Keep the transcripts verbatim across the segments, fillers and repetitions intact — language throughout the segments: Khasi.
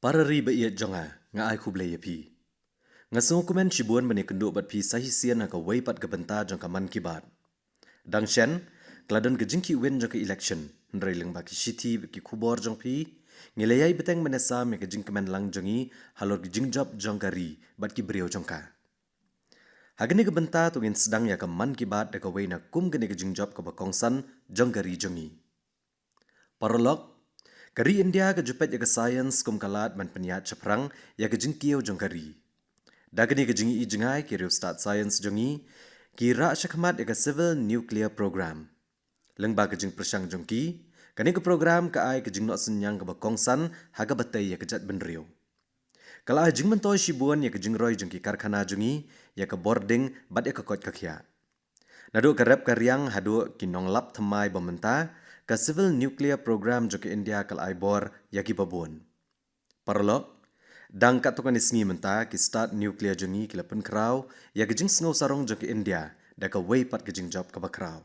Para ri ba ïeit jong nga, nga ai khublei ïa phi. Nga sngewkmen shibun ban ïakynduh bad phi sa shisien ha kawei pat ka bynta jong ka Mann Ki Baat. Dang shen, ka la don ka jingkhih win jong ka election, hynrei lyngba ki shithi bad ki khubor jong phi, ngi la ïai bteng mynne sam ïa ka jingkmen lang jong ngi halor ki jingjop jong ka ri bad ki briew jong ka. Ha kane ka bynta to ngin sdang ïa ka Mann Ki Baat da kawei na kum kane ka jingjop kaba kongsan jong ka ri jong ngi. Paralok, ka ri India ka ju peit ïa ka science kum ka lad ban pynïaid shaphrang ïa ka jingkiew jong ka ri. Da kane ka jingïohi jngai ki riewstad science jong ngi ki rah shakhmat ïa ka Civil Nuclear Program. Lyngba ka jingpyrshang jong ki, kane ka program ka ai ka jingnoh synñiang kaba kongsan ha kaba tei ïa ka jaitbynriew. Ka la ai jingmyntoi shibun ïa ka jingroi jong ki karkhana jong ngi, ïa ka bording bad ïa ka koit ka khiah. Naduh ka rep ka riang haduh ki nonglap thymmai ba mynta, ka Civil Nuclear Program jong ka India ka la ai bor ïa kiba bun. Paralok, dang katto katne sngi mynta ki stad nuclear jong ngi ki la pynkhraw ïa ka jingsngew sarong jong ka India da kawei pat ka jingjop kaba khraw.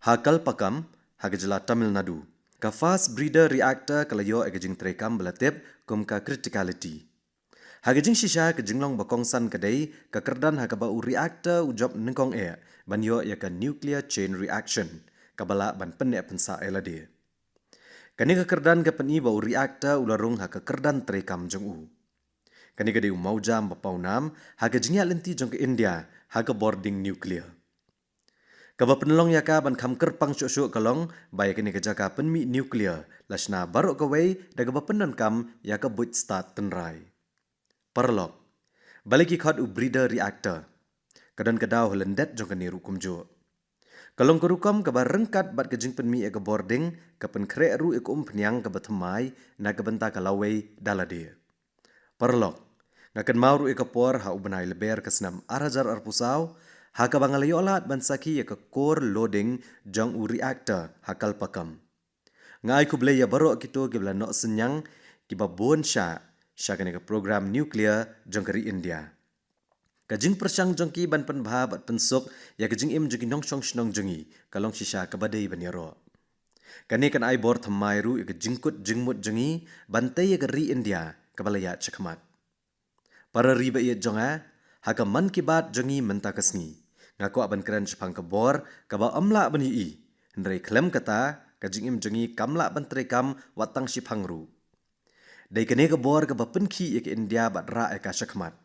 Ha Kalpakkam, ha ka jylla Tamil Nadu, ka fast breeder reactor ka la ïoh ïa ka jingtreikam ba la tip kum ka criticality. Ha ka jingshisha ka jinglong ba kongsan ka dei ka kyrdan ha kaba u reactor u jop nyngkong eh ban ïoh ïa ka nuclear chain reaction, kaba lah ban pynneh pynsah ïa lade. Kane ka kyrdan ka pyni ba u reactor u la rung ha ka kyrdan treikam jong u. Kane ka dei u mawjam ba pawnam ha ka jingïaid lynti jong ka India ha ka bording nuclear. Kaba pynlong ïa ka ban kham kyrpang shuh shuh ka long ba ïa kane ka jaka pynmih nuclear la shna baroh kawei da kaba pyndonkam ïa ka buit stad tynrai. Paralok, balei ki khot u breeder reactor? Ka don ka daw ha lyndet jong kane ruh kumjuh. Ka long ka rukom kaba ryngkat bad ka jingpynmih ïa ka bording, ka pynkhreh ruh ïa ka umphniang kaba thymmai na ka bynta ka lawei da lade. Paralok, nga kynmaw ruh ïa ka por ha u bnai Lber ka snem ar hajar arphew saw, ha kaba nga la ïoh lad ban sakhi ïa ka core loading jong u reactor ha Kalpakkam. Nga ai khublei ïa baroh kito kiba la noh synñiang, kiba bun shah sha kane ka program nuclear jong ka ri India. Ka jingpyrshang jong ki ban pynbha bad pynsuk ïa ka jingim jong ki nongshong shnong jong ngi ka long shisha kaba dei ban ïaroh. Kane kan ai bor thymmai ruh ïa ka jingkut jingmut jong ngi ban tei ïa ka ri India kaba la ïaid shakhmat. Para ri ba ïeit jong nga, ha ka Mann Ki Baat jong ngi mynta ka sngi, nga kwah ban kren shaphang ka bor kaba ym lah ban ïohi, hynrei khlem kata ka jingim jong ngi kam lah ban treikam wat tang shiphang ruh. Dei kane ka bor kaba pynkhih ïa ka India bad rah ïa ka shakhmat.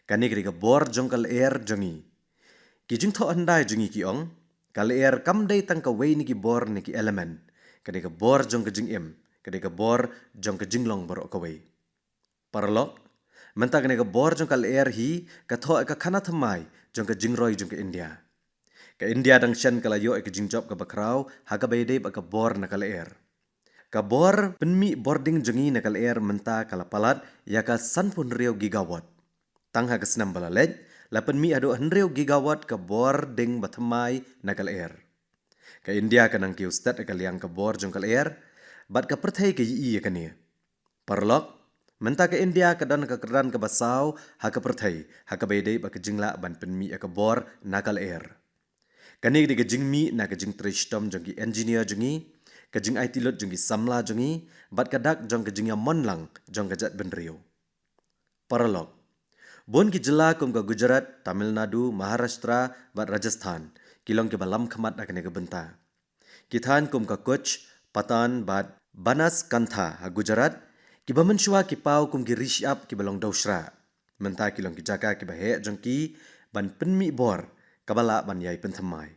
Kane ka dei ka bor jong ka lyer jong ngi. Ki jingthoh hyndai jong ngi ki ong, ka lyer kam dei tang kawei na ki bor ne ki element. Ka dei ka bor jong ka jingim, ka dei ka bor jong ka jinglong baroh kawei. Paralok, mynta kane ka bor jong ka lyer hi ka thoh ïa ka khana thymmai jong ka jingroi jong ka India. Ka India dang shen ka la ïoh ïa ka jingjop kaba khraw ha kaba ïadei bad ka bor na ka lyer. Ka bor pynmih bording jong ngi na ka lyer mynta ka la palat ïa ka sanphew hynriew gigawatt. Tang ha ka snem ba la leit, la pynmih haduh hynriew gigawatt ka bording ba thymmai na ka lyer. Ka India ka nang kiew stet ha ka liang ka bor jong ka lyer, bad ka pyrthei ka ïohi ïa kane. Paralok, mynta ka India ka don ha ka kyrdan kaba saw ha ka pyrthei ha kaba ïadei bad ka jinglah ban pynmih ïa ka bor na ka lyer. Kane ka dei ka jingmih na ka jingtrei shitom jong ki engineer jong ngi, ka jingaiti lut jong ki samla jong ngi, bad ka dak jong ka jingïamon lang jong ka jaitbynriew. Paralok, bun ki jylla kum ka Gujarat, Tamil Nadu, Maharashtra bad Rajasthan ki long kiba lam khmat ha kane ka bynta. Ki thaiñ kum ka Kutch, Patan bad Banaskantha ha Gujarat, kiba mynshuwa ki paw kum ki ri shyiap kiba long dewshrah, mynta ki long ki jaka kiba heh jong ki ban pynmih bor kaba lah ban ïai pynthymmai.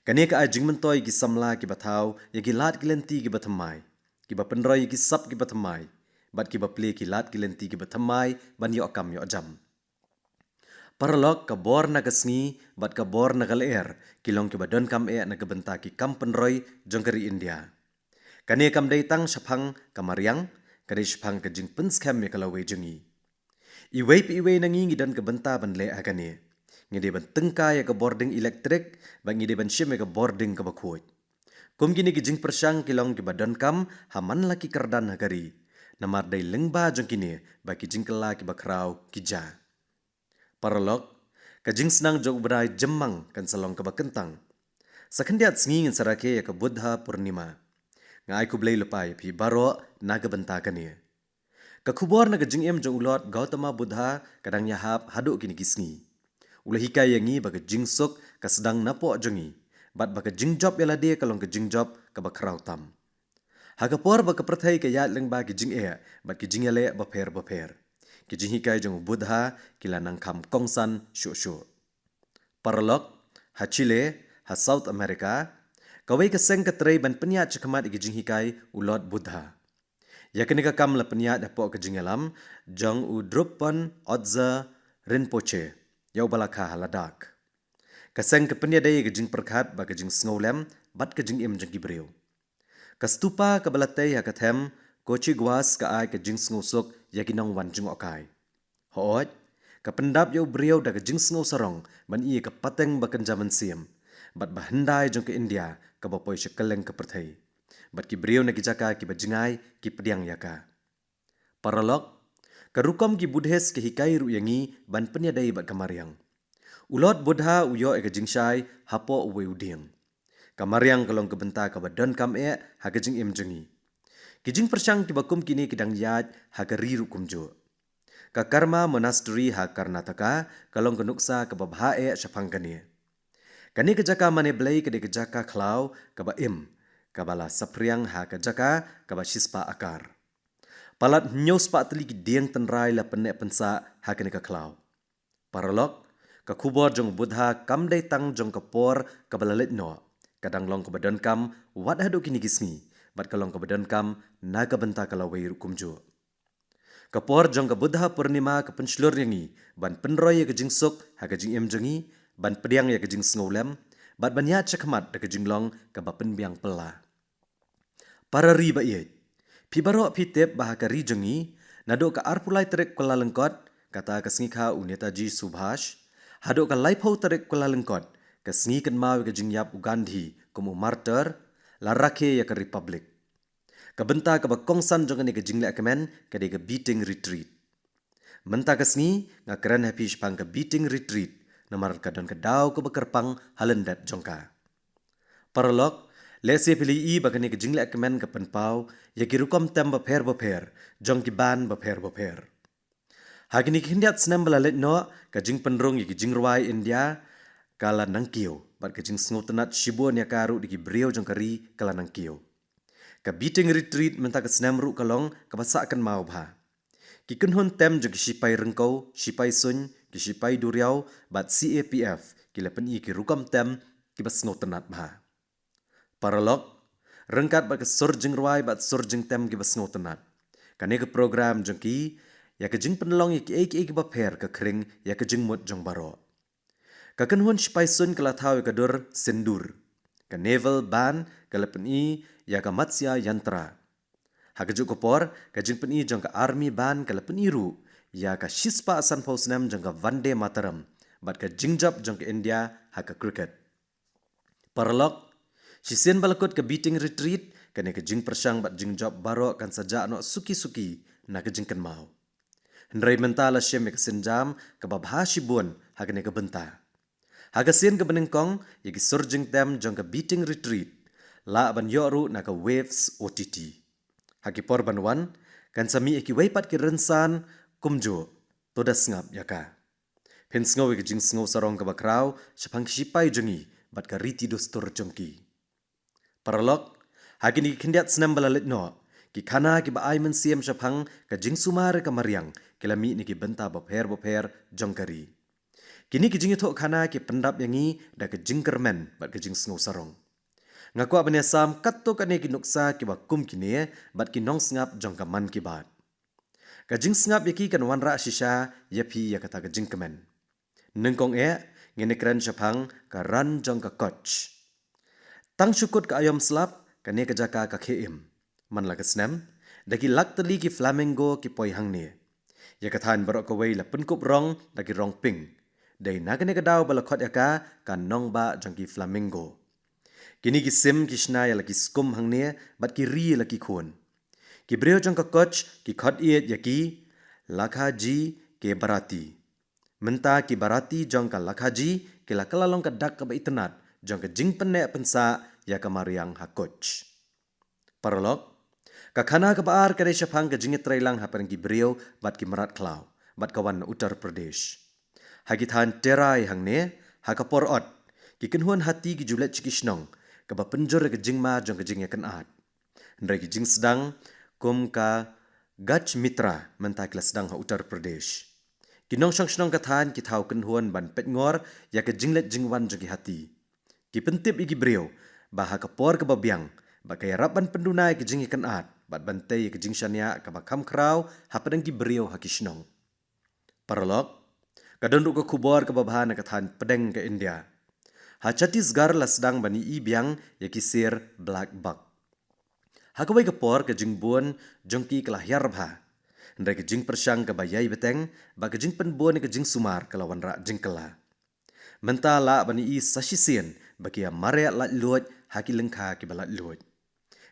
Kane ka ai jingmyntoi ïa ki samla kiba thaw ïa ki lad ki lynti kiba thymmai, kiba pynroi ïa ki sap kiba thymmai, bad kiba plie ki lad ki lynti kiba thymmai ban ïoh kam ïoh jam. Paralok, ka bor na ka sngi bad ka bor na ka lyer ki long kiba donkam eh na ka bynta ki kam pynroi jong ka ri India. Kane kam dei tang shaphang ka mariang, ka dei shaphang ka jingpynskhem ïa ka lawei jong ngi. Iwei pa iwei na ngi ngi don ka bynta ban leh ha kane. Ngi dei ban tyngkai ïa ka bording elektrik, bad ngi dei ban shim ïa ka bording kaba khuid. Kum kine ki jingpyrshang ki long kiba donkam ha man la ki kyrdan ha ka ri. Namar dei lyngba jong kine ba ki jingkylla kiba khraw ki jia. Paralok, ka jingsnang jong u bnai Jymmang kan sa long kaba kyntang. Sa khyndiat sngi ngin sa rakhe ïa ka Buddha Purnima. Nga ai khublei lypa ïa phi baroh na ka bynta kane. Ka khubor na ka jingim jong u Lord Gautama Buddha ka dang ïahap haduh kine ki sngi. U la hikai ïa ngi ba ka jingsuk ka sdang napoh jong ngi, bad ba ka jingjop ïa lade ka long ka jingjop kaba khraw tam. Ha ka por ba ka pyrthei ka ïaid lyngba ki jingeh bad ki jingïaleh bapher bapher, ki jinghikai jong u Buddha ki la nang kham kongsan shuh shuh. Paralok, ha Chile, ha South America, kawei ka seng ka trei ban pynïaid shakhmat ïa ki jinghikai u Lord Buddha. Ïa kane ka kam la pynïaid hapoh ka jingïalam jong u Drupon Otzer Rinpoche, ïa uba la kha ha Ladakh. Ka seng ka pynïadei ïa ka jingpyrkhat bad ka jingsngewlem bad ka jingim jong ki briew. Ka stupa kaba la tei ha ka them Cochiguas ka ai ka jingsngewsuk ïa ki nongwan jngohkai. Hooid, ka pyndap ïa u briew da ka jingsngewsarong ban ïoh ïa ka pateng ba kynja mynsiem bad ba hyndai jong ka India kaba poi sha kylleng ka pyrthei, bad ki briew na ki jaka kiba jngai ki pdiang ïa ka. Paralok, ka rukom ki Buddhist ka hikai ruh ïa ngi ban pynïadei bad ka mariang. U Lord Buddha u ïoh ïa ka jingshai hapoh uwei u dieng. Ka mariang ka long ka bynta kaba donkam eh ha ka jingim jong ngi. Ki jingpyrshang kiba kum kine ki dang ïaid ha ka ri ruh kumjuh. Ka Karma Monastery ha Karnataka ka long ka nuksa kaba bha eh shaphang kane. Kane ka jaka mane Blei ka dei ka jaka khlaw kaba im, kaba la saphriang ha ka jaka kaba shispah akar. Palat hynñiew spah tylli ki dieng tynrai la pynneh pynsah ha kane ka khlaw. Paralok, ka khubor jong u Buddha kam dei tang jong ka por kaba la leit noh, ka dang long kaba donkam wat haduh kine ki sngi, bad ka long kaba donkam na ka bynta ka lawei ruh kumjuh. Ka por jong ka Buddha Purnima ka pynshlur ïa ngi ban pynroi ïa ka jingsuk ha ka jingim jong ngi, ban pdiang ïa ka jingsngewlem, bad ban ïaid shakhmat da ka jinglong kaba pynbiang pella. Para ri ba ïeit, phi baroh phi tip ba ha ka ri jong ngi, naduh ka arphew lai tarik Kyllalyngkot, kata ka sngi kha u Netaji Subhash, haduh ka laiphew tarik Kyllalyngkot, ka sngi kynmaw ïa ka jingïap u Gandhi kum u martyr, la rakhe ïa ka Republic. Ka bynta kaba kongsan jong kane ka jingleh kmen ka dei ka Beating Retreat. Mynta ka sngi nga kren ha phi shaphang ka Beating Retreat, namar ka don ka daw kaba kyrpang ha lyndet jong ka. Paralok, lehse phi la ïohi ba kane ka jingleh kmen ka pynpaw ïa ki rukom tem bapher bapher jong ki band bapher bapher. Ha kine ki khyndiat snem ba la leit noh, ka jingpynrung ïa ki jingrwai India ka la nangkiew, bad ka jingsngewtynnat shibun ïa ka ruh da ki briew jong ka ri ka la nangkiew. Ka Beating Retreat mynta ka snem ruh ka long kaba sah kynmaw bha. Ki kynhun tem jong ki shipai ryngkew, shipai suiñ, ki shipai duriaw, bad C A P F ki la pyni ki rukom tem kiba sngewtynnat bha. Paralok, ryngkat bad ka sur jingrwai bad sur jingtem kiba sngewtynnat, kane ka program jong ki ïa ka jingpynlong ïa kiei kiei kiba pher ka khring ïa ka jingmut jong baroh. Ka kynhun shipai suiñ ka la thaw ïa ka dur Sindoor. Ka Naval Band ka la pyni ïa ka Matsya Yantra. Ha kajuh ka por, ka jingpyni jong ka Army Band ka la pyni ruh ïa ka shispah sanphew snem jong ka Vande Mataram, bad ka jingjop jong ka India ha ka cricket. Paralok, shisien ba la kut ka Beating Retreat, kane ka jingpyrshang bad jingjop baroh kan sa jah noh suki suki na ka jingkynmaw. Hynrei mynta la shim ïa ka sienjam kaba bha shibun ha kane ka bynta. Ha ka sien kaba nyngkong, ïa ki sur jingtem jong ka Beating Retreat lah ban ïoh ruh na ka Waves O T T. Ha ki por ban wan, kan sa mih ïa kiwei pat ki rynsan kumjuh, to da sngap ïa ka. Phin sngew ïa ka jingsngewsarong kaba khraw shaphang ki shipai jong ngi bad ka riti dustur jong ki. Paralok, ha kine ki khyndiat snem ba la leit noh, ki khana kiba ai mynsiem shaphang ka jingsumar ïa ka mariang ki la mih na ki bynta bapher bapher jong ka ri. Kine ki jingïathuh khana ki pyndap ïa ngi da ka jingkyrmen bad ka jingsngewsarong. Nga kwah ban ïasam katto katne ki nuksa kiba kum kine bad ki nongsngap jong ka Mann Ki Baat. Ka jingsngap ïa ki kan wanrah shisha ïa phi ïa kata ka jingkmen. Nyngkong eh, ngin ïakren shaphang ka Rann jong ka Kutch. Tang shu kut ka aïom slap, kane ka jaka ka khie im. Man la ka snem, da ki lak tylli ki flamingo ki poi hangne. Ïa ka thaiñ baroh kawei la pynkup rong da ki rong pink. Dei na kane ka daw ba la khot ïa ka ka nongbah jong ki flamingo. Kine ki sim ki shna ïa la ki skum hangne bad ki ri ïa la ki khun. Ki briew jong ka Kutch ki khot ïeit ïa ki Lakhaji ke Barati. Mynta ki Barati jong ka Lakhaji ki la kylla long ka dak kaba itynnad jong ka jingpynneh pynsah ïa ka mariang ha Kutch. Paralok, Ka khana kaba ar ka dei shaphang ka jingïatreilang hapdeng ki briew bad ki mrad khlaw, bad ka wan na Uttar Pradesh. Ha ki thaiñ Terai hangne, ha ka por ot, ki kynhun hati ki ju leit sha ki shnong, kaba pynjur ïa ka jingma jong ka jingïakynad. Hynrei ki jingsdang kum ka Gaj Mitra mynta ki la sdang ha Uttar Pradesh. Ki nongshong shnong ka thaiñ ki thaw kynhun ban peit ngor ïa ka jingleit jingwan jong ki hati. Ki pyntip ïa ki briew ba ha ka por kaba biang, ba ka ïarap ban pynduna ïa ka jingïakynad bad ban tei ïa ka jingshaniah kaba kham khraw hapdeng ki briew ha ki shnong. Paralok, ka don ruh ka khubor kaba bha na ka thaiñ pdeng ka India. Ha Chhattisgarh la sdang ban ïohi biang ïa ki sier black buck. Ha kawei ka por ka jingbun jong ki ka la hiar bha. Hynrei ka jingpyrshang kaba ïai bteng bad ka jingpynbun ïa ka jingsumar ka la wanrah jingkylla. Mynta lah ban ïohi sa shisien ba ki ïa mareh laitluid ha ki lyngkha kiba laitluid.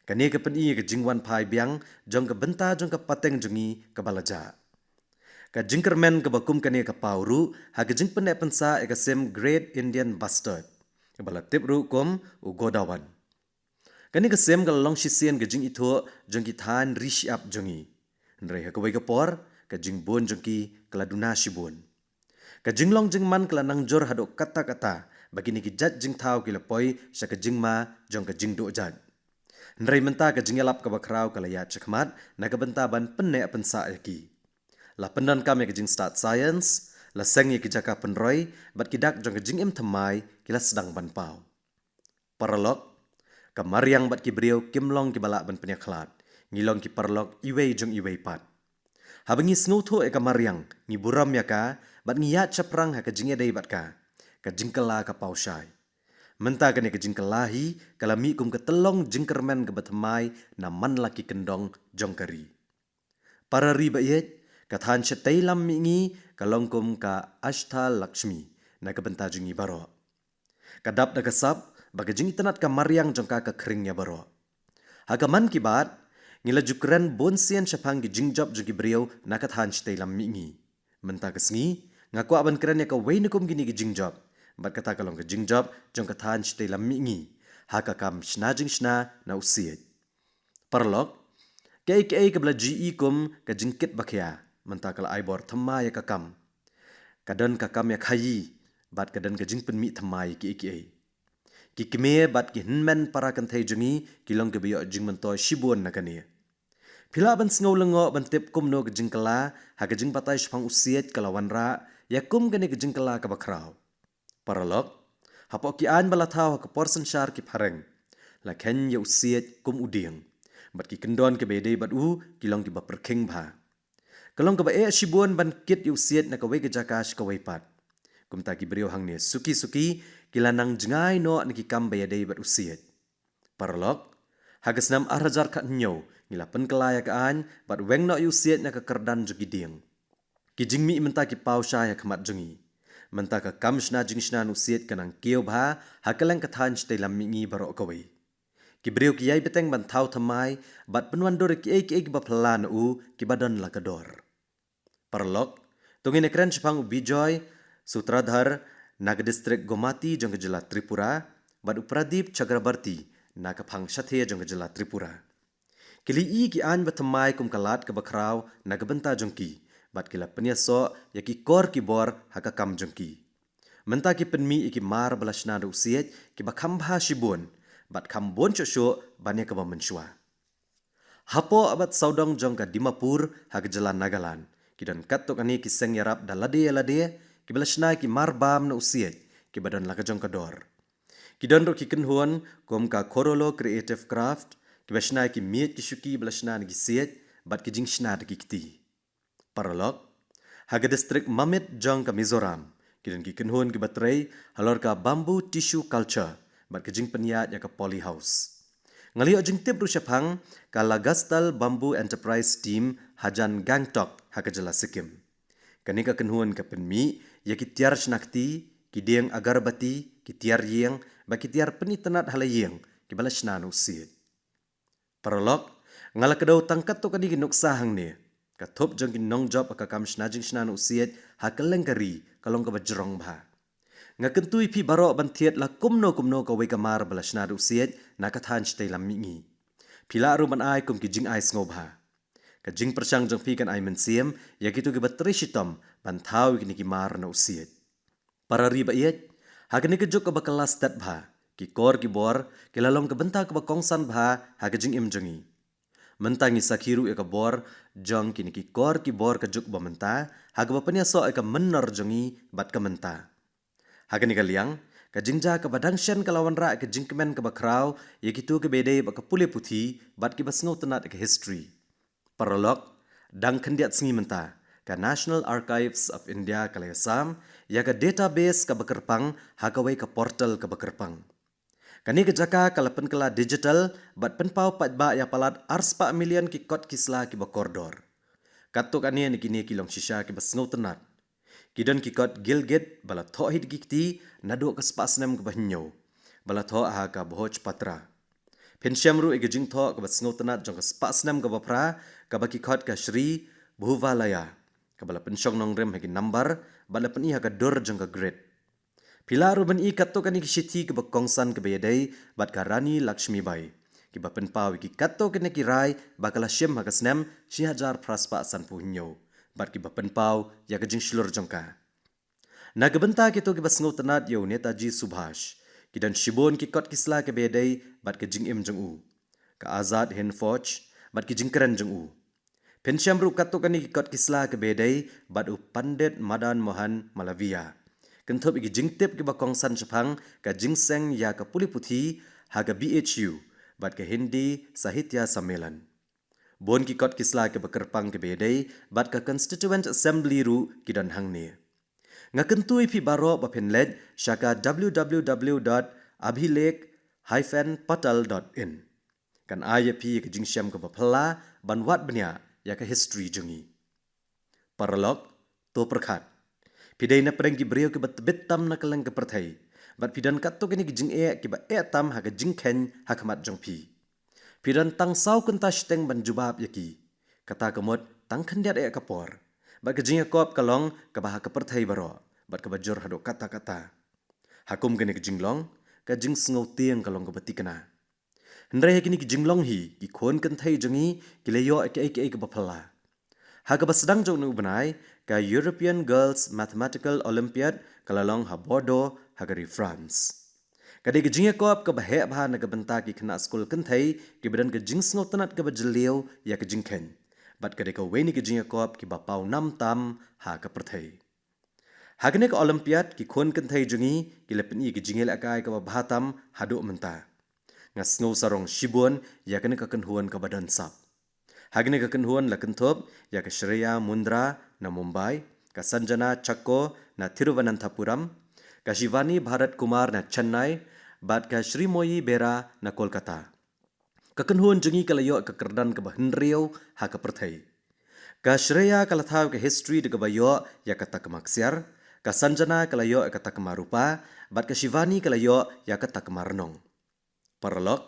Kane ka pyni ïa ka jingwan phai biang jong ka bynta jong ka pateng jong ngi kaba la jah. Ka jingkyrmen kaba kum kane ka paw ruh ha ka jingpynneh pynsah ïa ka sim Great Indian Bustard, kaba la tip ruh kum u Godawan. Kane ka sim ka la long shisien ka jingithuh jong ki thaiñ ri shyiap jong ngi. Hynrei ha kawei ka por, ka jingbun jong ki ka la duna shibun. Ka jinglong jingman ka la nang jur haduh katta katta, ba kine ki jait jingthaw ki la poi sha ka jingma jong ka jingduh jait. Hynrei mynta ka jingïalap kaba khraw ka la ïaid shakhmat na ka bynta ban pynneh pynsah ïa ki. La pyndonkam ïa ka jingstad science, la seng ïa ki jaka pynroi, bad ki dak jong ka jingim thymmai ki la sdang ban paw. Paralok, ka mariang bad ki briew kim long kiba lah ban pynïakhlad, ngi long ki paralok iwei jong iwei pat. Haba ngi sngewthuh ïa ka mariang, ngi burom ïa ka, bad ngi ïaid shaphrang ha ka jingïadei bad ka, ka jingkylla ka paw shai. Mynta kane ka jingkylla hi ka la mih kum ka tyllong jingkyrmen kaba thymmai na man la ki kyndong jong ka ri. Para ri ba ïeit, ka thaiñ shatei lam mihngi ka long kum ka Ashtalakshmi na ka bynta jong ngi baroh. Ka dap da ka sap ba ka jingitynnad ka mariang jong ka ka khring ïa baroh. Ha ka Mann Ki Baat, ngi la ju kren bun sien shaphang ki jingjop jong ki briew na ka thaiñ shatei lam mihngi. Mynta ka sngi, nga kwah ban kren ïa kawei na kum kine ki jingjop, bad kata ka long ka jingjop jong ka thaiñ shatei lam mihngi ha ka kam shna jingshna na u siej. Paralok, kaei kaei kaba la ju ïohi kum ka jingkit ba khia, mynta ka la ai bor thymmai ïa ka kam. Ka don ka kam ïa khaïi, bad ka don ka jingpynmih thymmai ïa kiei kiei. Ki kmie bad ki hynmen para kynthei jong ngi ki long kiba ïoh jingmyntoi shibun na kane. Phi lah ban sngew lyngngoh ban tip kumno ka jingkylla ha ka jingbatai shaphang u siej ka la wanrah ïa kum kane ka jingkylla kaba khraw. Paralok, hapoh ki aiñ ba la thaw ha ka por synshar ki phareng, la kheiñ ïa u siej kum u dieng, bad ki kyndon kiba ïadei bad u ki long kiba pyrkhing bha. Ka long kaba eh shibun ban kit ïa u siej na kawei ka jaka sha kawei pat. Kumta ki briew hangne suki suki ki la nang jngai noh na ki kam ba ïadei bad u siej. Paralok, ha ka snem ar hajar khathynñiew ngi la pynkylla ïa ka aiñ bad weng noh ïa u siej na ka kyrdan jong ki dieng. Ki jingmih mynta ki paw shai ha khmat jong ngi. Mynta ka kam shna jingshna na u siej ka nang kiew bha ha kylleng ka thaiñ shatei lam mihngi baroh kawei. Ki briew ki ïai bteng ban thaw thymmai bad pynwandur ïa kiei kiei kiba phylla na u kiba don la ka dor. Paralok, to ngin ïa kren shaphang u Bijoy Sutradhar na ka distrik Gomati jong ka jylla Tripura, bad u Pradip Chakrabarti na ka phang shathie jong ka jylla Tripura. Ki la ïohi ki aiñ ba thymmai kum ka lad kaba khraw na ka bynta jong ki, bad ki la pynïasoh ïa ki kor ki bor ha ka kam jong ki. Mynta ki pynmih ïa ki mar ba la shna da u siej kiba kham bha shibun, bad kham bun shuh shuh ban ïa kaba mynshuwa. Hapoh bad sawdong jong ka Dimapur ha ka jylla Nagaland, ki don katto katne ki seng ïarap da lade ïa lade kiba la shna ïa ki mar bam na u siej kiba don la ka jong ka dor. Ki don ruh ki kynhun kum ka Khorolo Creative Craft kiba shna ïa ki miej ki shuki ba la shna na ki siej bad ki jingshna da ki kti. Paralok, ha ka distrik Mamit jong ka Mizoram, ki don ki kynhun kiba trei halor ka bamboo tissue culture bad ka jingpynïaid ïa ka poly house. Nga la ïoh jingtip ruh shaphang ka Lagastal Bamboo Enterprise Team hajan Gangtok ha ka jylla Sikkim. Kane ka kynhun ka pynmih ïa ki tiar shna kti, ki dieng agarbati, ki tiar ïing, bad ki tiar pynitynnad ha la ïing kiba la shna na u siej. Paralok, nga la kdew tang katto katne ki nuksa hangne, ka thup jong ki nongjop ha ka kam shna jingshna na u siej ha kylleng ka ri ka long kaba jrong bha. Nga kyntu ïa phi baroh ban thied la kumno kumno kawei ka mar ba la shna da u siej na ka thaiñ shatei lam mihngi. Phi lah ruh ban ai kum ki jingai sngewbha. Ka jingpyrshang jong phi kan ai mynsiem ïa kito kiba trei shitom ban thaw ïa kine ki mar na u siej. Para ri ba ïeit, ha kane ka juk kaba kylla stet bha, ki kor ki bor ki la long ka bynta kaba kongsan bha ha ka jingim jong ngi. Mynta ngi sakhi ruh ïa ka bor jong kine ki kor ki bor ka juk ba mynta, ha kaba pynïasoh ïa ka mynnor jong ngi bad ka mynta. Ha kane ka liang, ka jingjia kaba dang shen ka la wanrah ïa ka jingkmen kaba khraw ïa kito kiba ïadei bad ka pule puthi bad kiba sngewtynnad ïa ka history. Paralok, dang khyndiat sngi mynta, ka National Archives of India ka la ïasam ïa ka database kaba kyrpang ha kawei ka portal kaba kyrpang. Kane ka jaka ka la pynkylla digital bad pynpaw paidbah ïa palat arspah million ki kot ki sla kiba kordor. Katto katne na kine ki long shisha kiba sngewtynnad. Ki don ki kot Gilgit ba la thoh hi da ki kti naduh ka spah snem kaba hynñiew, ba la thoh ha ka Bhojpatra. Phin shem ruh ïa ka jingthoh kaba sngewtynnad jong ka spah snem kaba phra, kaba ki khot ka Shree Bhuvalaya, kaba la pynshong nongrim ha ki nambar bad la pyni ha ka dur jong ka grid. Phi lah ruh ban i katto katne ki shithi kiba kongsan kiba ïadei bad ka Rani Lakshmibai, kiba pynpaw ïa ki katto katne ki rai ba ka la shim ha ka snem shi hajar phra spah sanphew hynñiew, bad kiba pynpaw ïa ka jingshlur jong ka. Na ka bynta kito kiba sngewtynnad ïa u Netaji Subhash, ki don shibun ki kot ki sla kiba ïadei bad ka jingim jong u, ka Azad Hind Fauj bad ki jingkren jong u. Phin shem ruh katto katne ki kot ki sla kiba ïadei bad u Pandit Madan Mohan Malaviya, kynthup ïa ki jingtip kiba kongsan shaphang ka jingseng ïa ka pule puthi ha ka B H U bad ka Hindi Sahitya Sammelan. Bun ki kot ki sla kiba kyrpang kiba ïadei bad ka Constituent Assembly ruh ki don hangne. Nga kyntu ïa phi baroh ba phin leit sha ka W W W dot abhilekh hyphen patal dot in. Kan ai ïa phi ïa ka jingshem kaba phylla ban wad bniah ïa ka history jong ngi. Paralok, to pyrkhat. Phi dei na pdeng ki briew kiba tbit tam na kylleng ka pyrthei, bad phi don katto katne ki jingeh kiba eh tam ha ka jingkheiñ ha khmat jong phi. Phi don tang saw kynta shiteng ban jubab ïa ki. Kata ka mut tang khyndiat eh ka por. Bad ka jingïakop ka long kaba ha ka pyrthei baroh, bad kaba jur haduh katta katta. Ha kum kane ka jinglong, ka jingsngewtieng ka long kaba thikna. Hynrei ha kine ki jinglong hi, ki khun kynthei jong ngi ki la ïoh ïa kaei kaei kaba phylla. Ha kaba sdang jong une u bnai, ka European Girls Mathematical Olympiad ka la long ha Bordeaux ha ka ri France. Ka dei ka jingïakop kaba heh bha na ka bynta ki khynnah skul kynthei kiba don ka jingsngewtynnad kaba jylliew ïa ka jingkheiñ, bad ka dei kawei na ki jingïakop kiba paw nam tam ha ka pyrthei. Ha kane ka Olympiad, ki khun kynthei jong ngi ki la pyni ïa ka jingïalehkai kaba bha tam haduh mynta. Nga sngew sarong shibun ïa kane ka kynhun kaba don sap. Ha kane ka kynhun la kynthup ïa ka Shreya Mundra na Mumbai, ka Sanjana Chacko na Thiruvananthapuram, ka Shivani Bharat Kumar na Chennai, bad ka Srimoyee Bera na Kolkata. Ka kynhun jong ngi ka la ïoh ka kyrdan kaba hynriew ha ka pyrthei. Ka Shreya ka la thaw ka history da kaba ïoh ïa ka takma ksiar, ka Sanjana ka la ïoh ïa ka takma rupa, bad ka Shivani ka la ïoh ïa ka takma rnong. Paralok,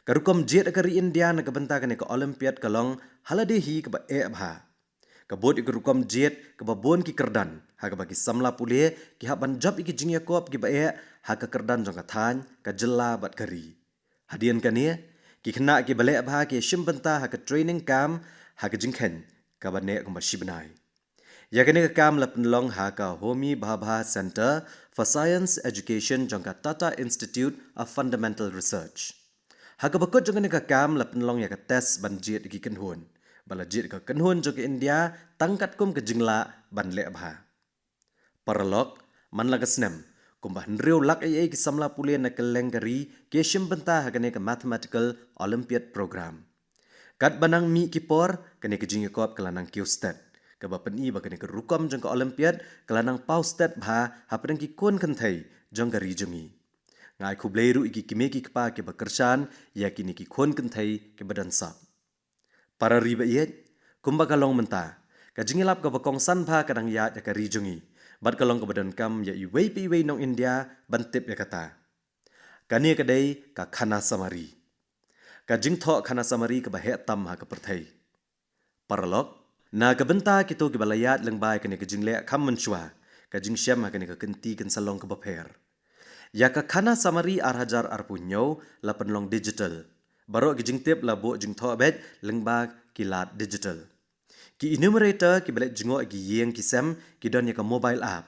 ka rukom jied ha ka ri India na ka bynta kane ka Olympiad ka long ha lade hi kaba eh bha. Ka bud ïa ka rukom jied kaba bun ki kyrdan, ha kaba ki samla pule ki hap ban jop ïa ki jingïakop kiba eh ha ka kyrdan jong ka thaiñ, ka jylla bad ka ri. Hadien kane, ki khynnah kiba leh bha ki ïashim bynta ha ka training camp ha ka jingkheiñ kaba neh kumba shi bnai. Ïa kane ka camp la pynlong ha ka Homi Bhabha Centre for Science Education jong ka Tata Institute of Fundamental Research. Ha kaba kut jong kane ka camp la pynlong ïa ka test ban jied ïa ki kynhun, ba la jied ïa ka kynhun jong ka India tang katkum ka jinglah ban leh bha. Paralok, man la ka snem, kumba hynriew lak eiei ki samla pule na kylleng ka ri ki ïashim bynta ha kane ka Mathematical Olympiad Program. Katba nang mih ki por, kane ka jingïakop ka la nang kiew stet, kaba pyni ba kane ka rukom jong ka Olympiad ka la nang paw stet bha hapdeng ki khun kynthei jong ka ri jong ngi. Nga ai khublei ruh ïa ki kmie ki kpa kiba kyrshan ïa kine ki khun kynthei kiba don sap. Para ri ba ïeit, kumba ka long mynta, ka jingïalap kaba kongsan bha ka dang ïaid ha ka ri jong ngi, bad ka long kaba donkam ïa iwei pa iwei nong India ban tip ïa kata. Kane ka dei ka Khana Samari. Ka jingthoh Khana Samari kaba heh tam ha ka pyrthei. Paralok, na ka bynta kito kiba la ïaid lyngba ïa kane ka jingleh kham mynshuwa, ka jingshem ha kane ka kynti kan sa long kaba pher. Ïa ka Khana Samari ar hajar arphew hynñiew la pynlong digital, Baroh ki jingtip la buh jingthoh beit lyngba ki lad digital. Ki enumerator kiba leit jngoh ïa ki ïing ki sem ki don ïa ka mobile app.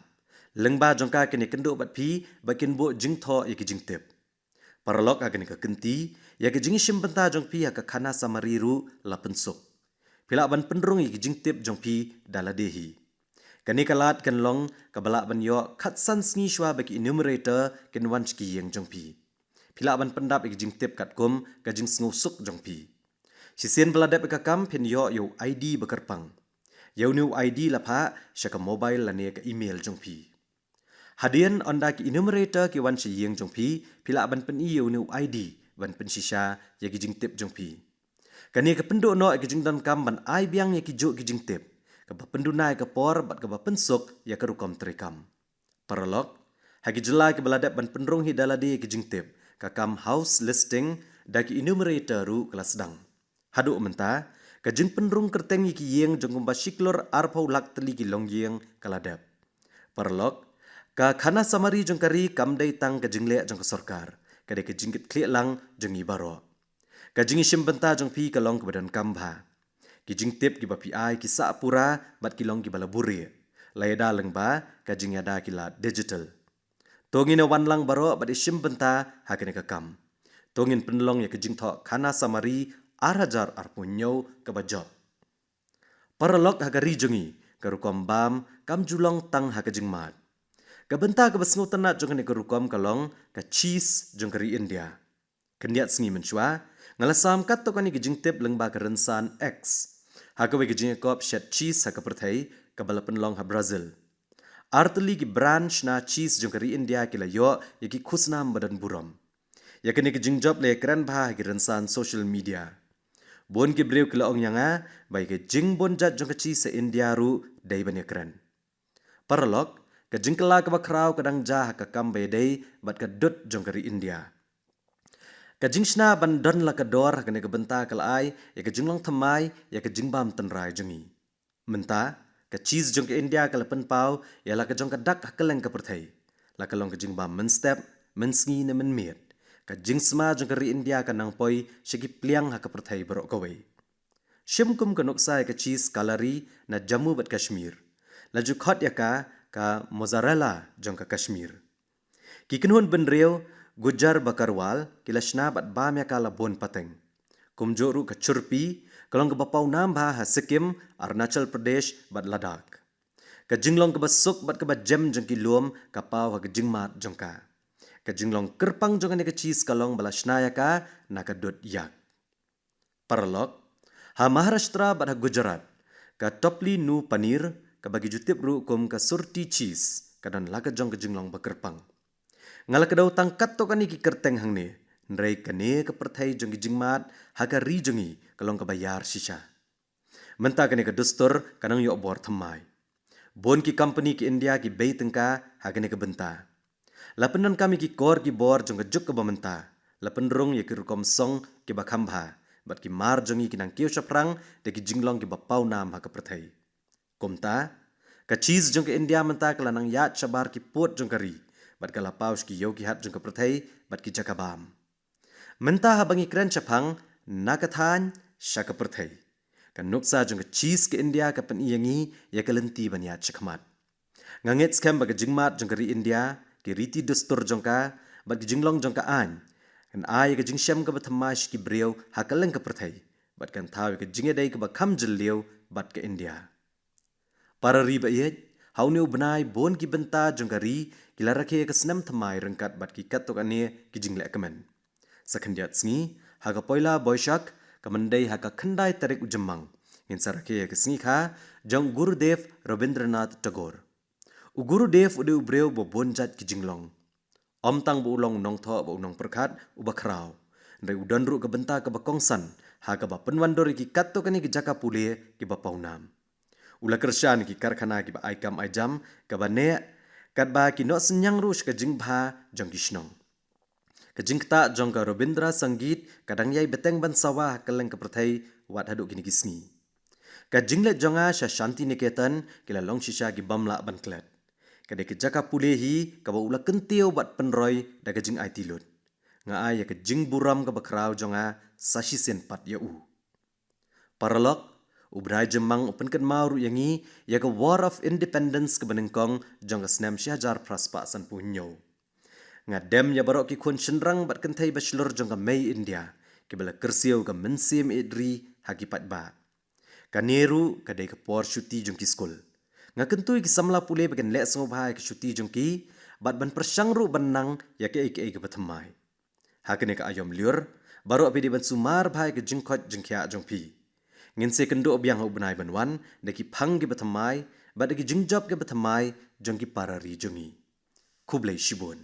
Lyngba jong ka kin ïakynduh bad phi bad kin buh jingthoh ïa ki jingtip. Paralok, ha kane ka kynti, ïa ka jingïashim bynta jong phi ha ka khana samari ruh la pynsuk. Phi lah ban pynrung ïa ki jingtip jong phi da lade hi. Kane ka lad kan long kaba lah ban ïoh khatsan sngi shuwa ba ki enumerator kin wan sha ki ïing jong phi. Phi lah ban pyndap ïa ki jingtip katkum ka jingsngewsuk jong phi. Shisien ba la dep ïa ka kam, phin ïoh ïa u I D ba kyrpang. Ïa une u I D la phah sha ka mobile lane ka email jong phi. Hadien ynda ki enumerator ki wan sha ïing jong phi, phi lah ban pyni ïa une u I D ban pynshisha ïa ki jingtip jong phi. Kane ka pynduh noh ïa ki jingdonkam ban ai biang ïa kijuh ki jingtip, kaba pynduna ïa ka por bad kaba pynsuk ïa ka rukom treikam. Paralok, ha ki jylla kiba la dep ban pynrung hi da lade ïa ki jingtip, ka kam house listing da ki enumerator ruh ka la sdang. Haduh mynta, ka jingpynrung kyrteng ïa ki ïing jong kumba shi klur arphew lak tylli ki longïing ka la dep. Paralok, ka khana samari jong ka ri kam dei tang ka jingleh jong ka sorkar, ka dei ka jingkitkhlieh lang jong ngi baroh. Ka jingïashim bynta jong phi ka long kaba donkam bha. Ki jingtip kiba phi ai ki sah pura bad ki long kiba la buhrieh, lada lyngba ka jingïada ki lad digital. To ngin ïawan lang baroh bad ïashim bynta ha kane ka kam. To ngin pynlong ïa ka jingthoh khana samari ar hajar arphew hynñiew kaba jop. Paralok, ha ka ri jong ngi, ka rukom bam kam ju long tang ha ka jingmad. Ka bynta kaba sngewtynnat jong kane ka rukom ka long ka cheese jong ka ri India. Khyndiat sngi mynshuwa, nga la sam katto katne ki jingtip lyngba ka rynsan X, ha kawei ka jingïakop shet cheese ha ka pyrthei kaba la pynlong ha Brazil. Ar tylli ki brand shna cheese jong ka ri India ki la ïoh ïa ki khusnam ba don burom. Ïa kane ka jingjop la ïakren bha ha ki rynsan social media. Bun ki briew ki la ong ïa nga ba ïa ka jingbun jait jong ka cheese ha India ruh dei ban ïakren. Paralok, ka jingkylla kaba khraw ka dang jia ha ka kam ba ïadei bad ka dud jong ka ri India. Ka jingshna ban don la ka dor ha kane ka bynta ka la ai ïa ka jinglong thymmai ïa ka jingbam tynrai jong ngi. Mynta, ka cheese jong ka India ka la pynpaw ïa la ka jong ka dak ha kylleng ka pyrthei. La ka long ka jingbam mynstep, mynsngi ne mynmiet, ka jingsma jong ka ri India ka nang poi sha ki pliang ha ka pyrthei baroh kawei. Shim kum ka nuksa ïa ka cheese Kalari na Jammu bad Kashmir. La ju khot ïa ka ka mozzarella jong ka Kashmir. Ki kynhun bynriew Gujar Bakkarwal ki la shna bad bam ïa ka la bun pateng. Kumjuh ruh ka churpi, ka long kaba pawnam bha ha Sikkim, Arunachal Pradesh bad Ladakh. Ka jinglong kaba suk bad kaba jem jong ki lum ka paw ha ka jingmad jong ka. Ka jinglong kyrpang jong kane ka cheese ka long ba la shna ïa ka na ka dud ïak. Paralok, ha Maharashtra bad ha Gujarat, ka Topli Nu Paneer, kaba ki ju tip ruh kum ka surti cheese, ka don la ka jong ka jinglong ba kyrpang. Nga la kdew tang katto katne ki kyrteng hangne, hynrei kane ka pyrthei jong ki jingmad ha ka ri jong ngi ka long kaba ïar shisha. Mynta kane ka dustur ka nang ïoh bor thymmai. Bun ki company ki India ki bei tyngka ha kane ka bynta. La pyndonkam ïa ki kor ki bor jong ka juk kaba mynta. La pynrung ïa ki rukom song kiba kham bha, bad ki mar jong ngi ki nang kiew shaphrang da ki jinglong kiba pawnam ha ka pyrthei. Kumta, ka cheese jong ka India mynta ka la nang ïaid shabar ki pud jong ka ri, bad ka la paw sha ki ïew ki hat jong ka pyrthei bad ki jaka bam. Mynta haba ngi kren shaphang na ka thaiñ sha ka pyrthei, ka nuksa jong ka cheese ka India ka pyni ïa ngi ïa ka lynti ban ïaid shakhmat. Nga ngeit skhem ba ka jingmad jong ka ri India, ki riti dustur jong ka, bad ka jinglong jong ka aiñ, kan ai ïa ka jingshem kaba thymmai sha ki briew ha kylleng ka pyrthei, bad kan thaw ïa ka jingïadei kaba kham jylliew bad ka India. Para ri ba ïeit, ha une u bnai bun ki bynta jong ka ri ki la rakhe ïa ka snem thymmai ryngkat bad ki katto katne ki jinglehkmen. Sa khyndiat sngi, ha ka poila Boishakh, ka myndei ha ka khyndai tarik u Jymmang, ngin sa rakhe ïa ka sngi kha jong Gurudev Rabindranath Tagore. U Gurudev u dei u briew ba bun jait ki jinglong. Ym tang ba u long u nongthoh bad u nongpyrkhat uba khraw, hynrei u don ruh ka bynta kaba kongsan ha kaba pynwandur ïa ki katto katne ki jaka pule kiba pawnam. U la kyrshan ïa ki karkhana kiba ai kam ai jam kaba neh, katba ki noh synñiang ruh sha ka jingbha jong ki shnong. Ka jingktah jong ka Rabindra Sangeet ka dang ïai bteng ban sawa ha kylleng ka pyrthei wat haduh kine ki sngi. Ka jingleit jong nga sha Shantiniketan ki la long shisha ki bym lah ban klet. Ka dei ka jaka pule hi kaba u la kyntiew bad pynroi da ka jingaiti lut. Nga ai ïa ka jingburom kaba khraw jong nga sa shisien pat ïa u. Paralok, u bnai Jymmang u pynkynmaw ruh ïa ngi ïa ka War of Independence kaba nyngkong jong ka snem shi hajar phra spah sanphew hynñiew. Nga dem ïa baroh ki khun shynrang bad kynthei bashlur jong ka Mei India, kiba la kyrsiew ka mynsiem ïeit ri ha ki paidbah. Kane ruh ka dei ka por shuti jong ki skul. Nga kyntu ïa ki samla pule ba kin leh sngewbha ïa ka shuti jong ki, bad ban pyrshang ruh ban nang ïa kaei kaei kaba thymmai. Ha kane ka aïom lyiur, baroh phi dei ban sumar bha ïa ka jingkoit jingkhiah jong phi. Ngin sa ïakynduh biang ha u bnai ban wan, da ki phang kiba thymmai, bad da ki jingjop kiba thymmai jong ki para ri jong ngi. Khublei shibun.